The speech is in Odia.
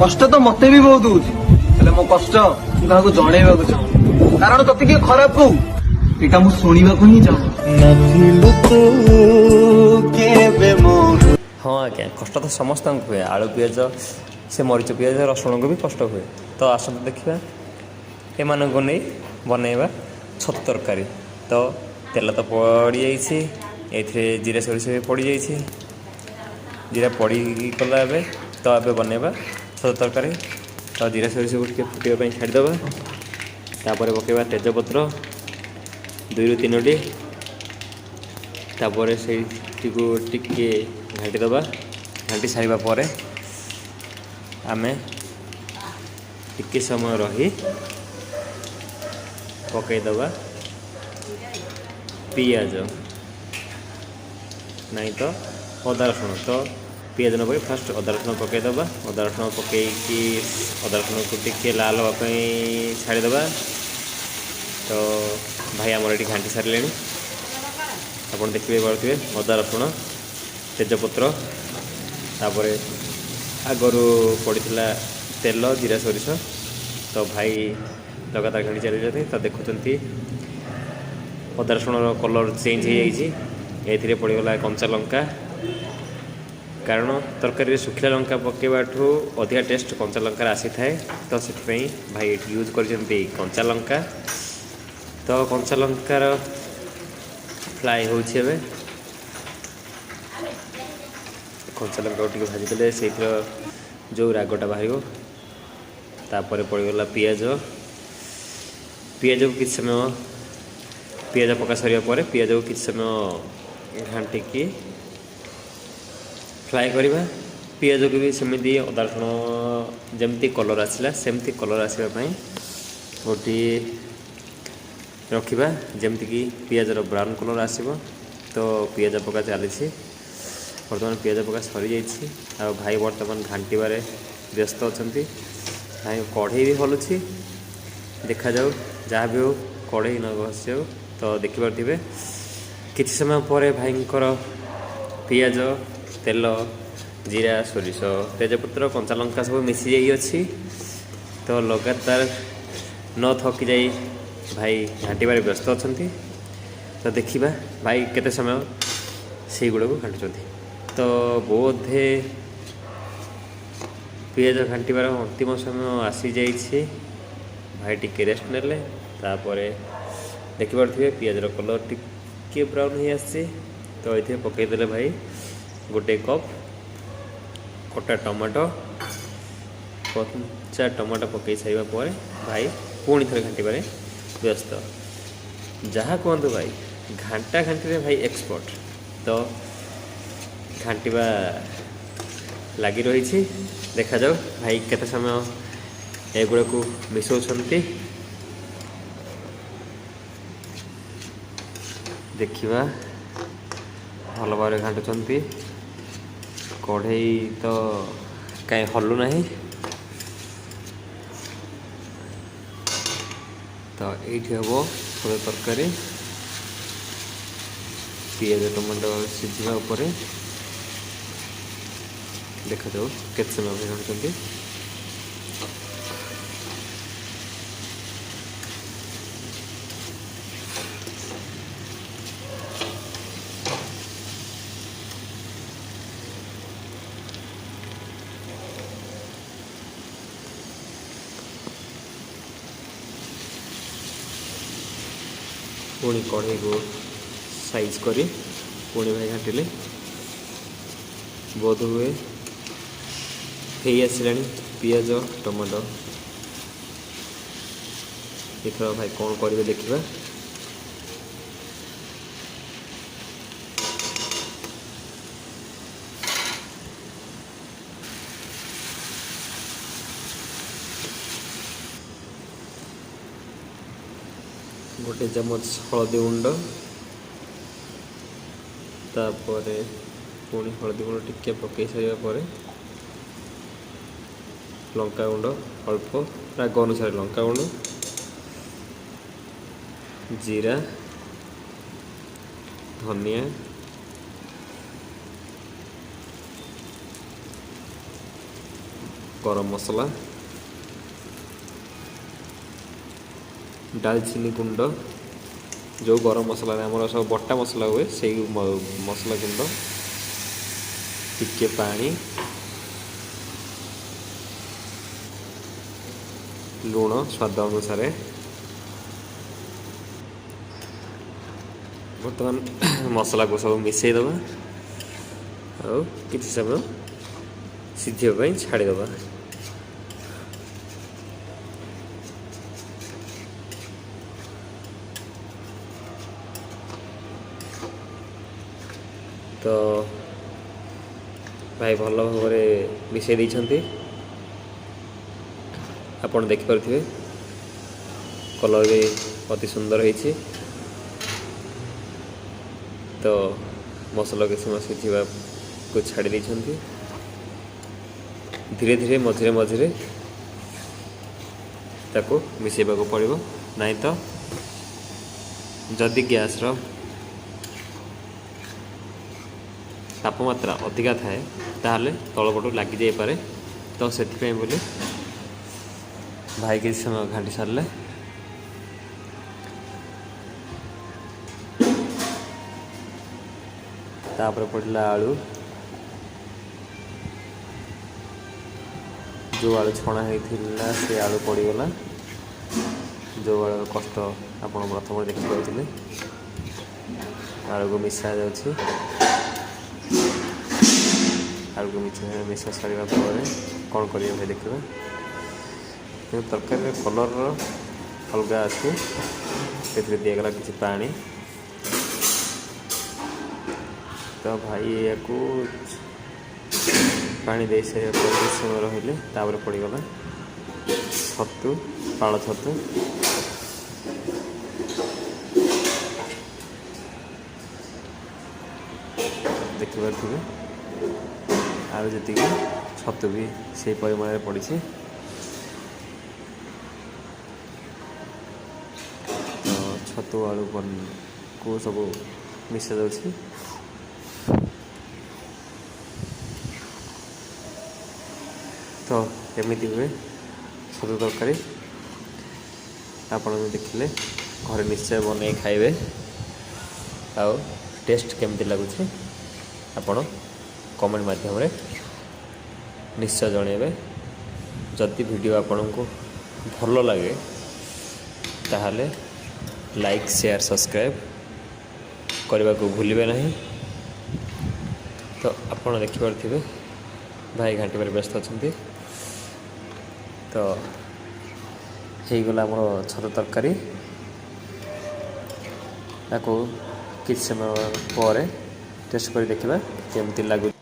କଷ୍ଟ ତ ମତେ ବି ବହୁତ ହଉଛି, ହେଲେ ମୋ କଷ୍ଟ ମୁଁ କାହାକୁ ଜଣେଇବାକୁ ଚାହୁଁନି, କାରଣ ତତେ କିଏ ଖରାପ କହୁ ଏଇଟା ମୁଁ ଶୁଣିବାକୁ ହିଁ ଚାହୁଁନି। ନଥିଲୁ ତୁ କେବେ ମୋର। ହଁ ଆଜ୍ଞା, କଷ୍ଟ ତ ସମସ୍ତଙ୍କୁ ହୁଏ। ଆଳୁ, ପିଆଜ, ସେ ମରିଚ, ପିଆଜ, ରସୁଣକୁ ବି କଷ୍ଟ ହୁଏ। ତ ଆସନ୍ତୁ ଦେଖିବା, ଏମାନଙ୍କୁ ନେଇ ବନେଇବା ଛତୁ ତରକାରୀ। ତ ତେଲ ତ ପଡ଼ିଯାଇଛି, ଏଇଥିରେ ଜିରା ସୋରିଷ ବି ପଡ଼ିଯାଇଛି। ଜିରା ପଡ଼ିଗଲା ଏବେ। ତ ଏବେ ବନେଇବା ଛତୁ ତରକାରୀ। ତ ଜିରା ସୋରିଷକୁ ଟିକେ ଫୁଟିବା ପାଇଁ ଛାଡ଼ିଦେବା। ତାପରେ ପକାଇବା ତେଜପତ୍ର 2ରୁ 3ଟି। ତାପରେ ସେଇଟିକୁ ଟିକେ ଘାଣ୍ଟି ଦେବା। ଘାଣ୍ଟି ସାରିବା ପରେ ଆମେ ଟିକେ ସମୟ ରହି ପକାଇଦେବା ପିଆଜ, ନାଇଁ ତ ଅଦା ରସୁଣ। ତ ପିଆଜ ନ ପକାଇ ଫାଷ୍ଟ ଅଦା ରସୁଣ ପକାଇଦେବା। ଅଦା ରସୁଣ ପକାଇକି ଅଦା ରସୁଣକୁ ଟିକେ ଲାଲ ହେବା ପାଇଁ ଛାଡ଼ିଦେବା। ତ ଭାଇ ଆମର ଏଠି ଘାଣ୍ଟି ସାରିଲେଣି। ଆପଣ ଦେଖିବେ ପାରୁଥିବେ ଅଦା ରସୁଣ ତେଜପତ୍ର, ତାପରେ ଆଗରୁ ପଡ଼ିଥିଲା ତେଲ, ଜିରା, ସୋରିଷ। ତ ଭାଇ ଲଗାତାର ଘାଣ୍ଟି ଚାଲିଛନ୍ତି। ତ ଦେଖୁଛନ୍ତି, ଅଦା ରସୁଣର କଲର୍ ଚେଞ୍ଜ ହେଇଯାଇଛି। ଏଥିରେ ପଡ଼ିଗଲା କଞ୍ଚା ଲଙ୍କା, କାରଣ ତରକାରୀରେ ଶୁଖିଲା ଲଙ୍କା ପକାଇବାଠୁ ଅଧିକା ଟେଷ୍ଟ କଞ୍ଚା ଲଙ୍କାରେ ଆସିଥାଏ। ତ ସେଥିପାଇଁ ଭାଇ ଏଠି ୟୁଜ୍ କରିଛନ୍ତି କଞ୍ଚା ଲଙ୍କା। ତ କଞ୍ଚା ଲଙ୍କାର ଫ୍ରାଏ ହେଉଛି ଏବେ। କଞ୍ଚା ଲଙ୍କାକୁ ଟିକେ ଭାଜିଦେଲେ ସେଇଥିର ଯେଉଁ ରାଗଟା ବାହାରିବ। ତାପରେ ପଡ଼ିଗଲା ପିଆଜ। ପିଆଜକୁ କିଛି ସମୟ, ପିଆଜ ପକା ସରିବା ପରେ ପିଆଜକୁ କିଛି ସମୟ ଘାଣ୍ଟିକି ଫ୍ରାଏ କରିବା। ପିଆଜକୁ ବି ସେମିତି ଅଦା ରସୁଣ ଯେମିତି କଲର୍ ଆସିଲା, ସେମିତି କଲର୍ ଆସିବା ପାଇଁ ଗୋଟିଏ ରଖିବା, ଯେମିତିକି ପିଆଜର ବ୍ରାଉନ୍ କଲର୍ ଆସିବ। ତ ପିଆଜ ପକା ଚାଲିଛି ବର୍ତ୍ତମାନ। ପିଆଜ ପକା ସରିଯାଇଛି ଆଉ ଭାଇ ବର୍ତ୍ତମାନ ଘାଣ୍ଟିବାରେ ବ୍ୟସ୍ତ ଅଛନ୍ତି। ଭାଇ କଢ଼େଇ ବି ହଲୁଛି। ଦେଖାଯାଉ, ଯାହା ବି ହେଉ କଢ଼େଇ ନ ଘଷିଯାଉ। ତ ଦେଖିପାରୁଥିବେ, କିଛି ସମୟ ପରେ ଭାଇଙ୍କର ପିଆଜ, ତେଲ, ଜିରା, ସୋରିଷ, ତେଜପତ୍ର, କଞ୍ଚା ଲଙ୍କା ସବୁ ମିଶି ଯାଇଅଛି। ତ ଲଗାତାର ନ ଥକି ଯାଇ ଭାଇ ଘାଣ୍ଟିବାରେ ବ୍ୟସ୍ତ ଅଛନ୍ତି। ତ ଦେଖିବା ଭାଇ କେତେ ସମୟ ସେଇଗୁଡ଼ାକୁ ଘାଣ୍ଟୁଛନ୍ତି। ତ ବୋଧେ ପିଆଜ ଘାଣ୍ଟିବାର ଅନ୍ତିମ ସମୟ ଆସିଯାଇଛି। ଭାଇ ଟିକେ ରେଷ୍ଟ ନେଲେ। ତାପରେ ଦେଖିପାରୁଥିବେ, ପିଆଜର କଲର୍ ଟିକେ ବ୍ରାଉନ୍ ହେଇ ଆସିଛି। ତ ଏଥିରେ ପକାଇଦେଲେ ଭାଇ ଗୋଟେ କପ୍ କଟା ଟମାଟୋ। କଞ୍ଚା ଟମାଟୋ ପକାଇ ସାରିବା ପରେ ଭାଇ ପୁଣି ଥରେ ଘାଣ୍ଟିବାରେ ବ୍ୟସ୍ତ। ଯାହା କୁହନ୍ତୁ, ଭାଇ ଘାଣ୍ଟା ଘାଣ୍ଟିରେ ଭାଇ ଏକ୍ସପର୍ଟ। ତ ଘାଣ୍ଟିବା ଲାଗି ରହିଛି। ଦେଖାଯାଉ ଭାଇ କେତେ ସମୟ ଏଗୁଡ଼ାକୁ ମିଶାଉଛନ୍ତି। ଦେଖିବା, ଭଲ ଭାବରେ ଘାଣ୍ଟୁଛନ୍ତି। କଢ଼େଇ ତ କାହିଁ ହଲୁ ନାହିଁ। ତ ଏଇଠି ହେବ ଛୋଟ ତରକାରୀ। ପିଆଜ ଟମାଟୋ ସିଝିବା ଉପରେ। ଦେଖାଯାଉ କେତେ ସମୟ ଭାଇ ଘାଣ୍ଟୁଛନ୍ତି। ପୁଣି କଢ଼େଇକୁ ସାଇଜ୍ କରି ପୁଣି ଭାଇ ଘାଣ୍ଟିଲେ। ବୋଧ ହୁଏ ହେଇ ଆସିଲାଣି ପିଆଜ ଟମାଟୋ। ଏଥର ଭାଇ କ'ଣ କରିବେ ଦେଖିବା। ଗୋଟେ ଚାମଚ ହଳଦୀ ଗୁଣ୍ଡ, ତାପରେ ପୁଣି ହଳଦୀ ଗୁଣ୍ଡ ଟିକେ ପକାଇ ସାରିବା ପରେ ଲଙ୍କା ଗୁଣ୍ଡ ଅଳ୍ପ, ରାଗ ଅନୁସାରେ ଲଙ୍କା ଗୁଣ୍ଡ, ଜିରା, ଧନିଆ, ଗରମ ମସଲା, ଡାଲଚିନି ଗୁଣ୍ଡ, ଯେଉଁ ଗରମ ମସଲାରେ ଆମର ସବୁ ବଟା ମସଲା ହୁଏ ସେଇ ମସଲା ଗୁଣ୍ଡ, ଟିକେ ପାଣି, ଲୁଣ ସ୍ୱାଦ ଅନୁସାରେ। ବର୍ତ୍ତମାନ ମସଲାକୁ ସବୁ ମିଶାଇ ଦେବା ଆଉ କିଛି ସମୟ ସିଝିବା ପାଇଁ ଛାଡ଼ିଦେବା। ତ ଭାଇ ଭଲ ଭାବରେ ମିଶାଇ ଦେଇଛନ୍ତି, ଆପଣ ଦେଖିପାରୁଥିବେ କଲର୍ ବି ଅତି ସୁନ୍ଦର ହେଇଛି। ତ ମସଲା କିଛି ସମୟ ସିଝିବାକୁ ଛାଡ଼ି ଦେଇଛନ୍ତି। ଧୀରେ ଧୀରେ ମଝିରେ ମଝିରେ ତାକୁ ମିଶାଇବାକୁ ପଡ଼ିବ, ନାହିଁ ତ ଯଦି ଗ୍ୟାସ୍ର ତାପମାତ୍ରା ଅଧିକା ଥାଏ ତାହେଲେ ତଳପଟୁ ଲାଗିଯାଇପାରେ। ତ ସେଥିପାଇଁ ବୋଲି ଭାଇ କିଛି ସମୟ ଘାଣ୍ଟି ସାରିଲେ। ତାପରେ ପଡ଼ିଲା ଆଳୁ, ଯେଉଁ ଆଳୁ ଛଣା ହେଇଥିଲା ସେ ଆଳୁ ପଡ଼ିଗଲା, ଯେଉଁ ଆଳୁର କଷ୍ଟ ଆପଣ ପ୍ରଥମେ ଦେଖିପାରୁଥିଲେ। ଆଳୁକୁ ମିଶା ଯାଉଛି। ଆଳୁକୁ ମିଶା ସାରିବା ପରେ କ'ଣ କରିବେ ଭାଇ ଦେଖିବା। କିନ୍ତୁ ତରକାରୀର କଲର୍ ଅଲଗା ଅଛି। ସେଥିରେ ଦିଆଗଲା କିଛି ପାଣି। ତ ଭାଇ ଏହାକୁ ପାଣି ଦେଇ ସାରିବା ପରେ କିଛି ସମୟ ରହିଲେ, ତାପରେ ପଡ଼ିଗଲା ଛତୁ, ପାଳ ଛତୁ। ଦେଖିପାରୁଥିବେ ଆଉ ଯେତିକି ଛତୁ ବି ସେଇ ପରିମାଣରେ ପଡ଼ିଛି। ତ ଛତୁ ଆଳୁ କୁ ସବୁ ମିଶା ଯାଉଛି। ତ ଏମିତି ହୁଏ ଛତୁ ତରକାରୀ। ଆପଣ ଦେଖିଲେ, ଘରେ ନିଶ୍ଚୟ ବନେଇ ଖାଇବେ ଆଉ ଟେଷ୍ଟ କେମିତି ଲାଗୁଛି ଆପଣ କମେଣ୍ଟ ମାଧ୍ୟମରେ ନିଶ୍ଚୟ ଜଣାଇବେ। ଯଦି ଭିଡ଼ିଓ ଆପଣଙ୍କୁ ଭଲ ଲାଗେ ତାହେଲେ ଲାଇକ୍, ସେୟାର, ସବସ୍କ୍ରାଇବ୍ କରିବାକୁ ଭୁଲିବେ ନାହିଁ। ତ ଆପଣ ଦେଖିପାରୁଥିବେ ଭାଇ ଘାଣ୍ଟିବାରେ ବ୍ୟସ୍ତ ଅଛନ୍ତି। ତ ହେଇଗଲା ଆମର ଛତୁ ତରକାରୀ। ତାକୁ କିଛି ସମୟ ପରେ ଟେଷ୍ଟ କରି ଦେଖିବା କେମିତି ଲାଗୁଛି।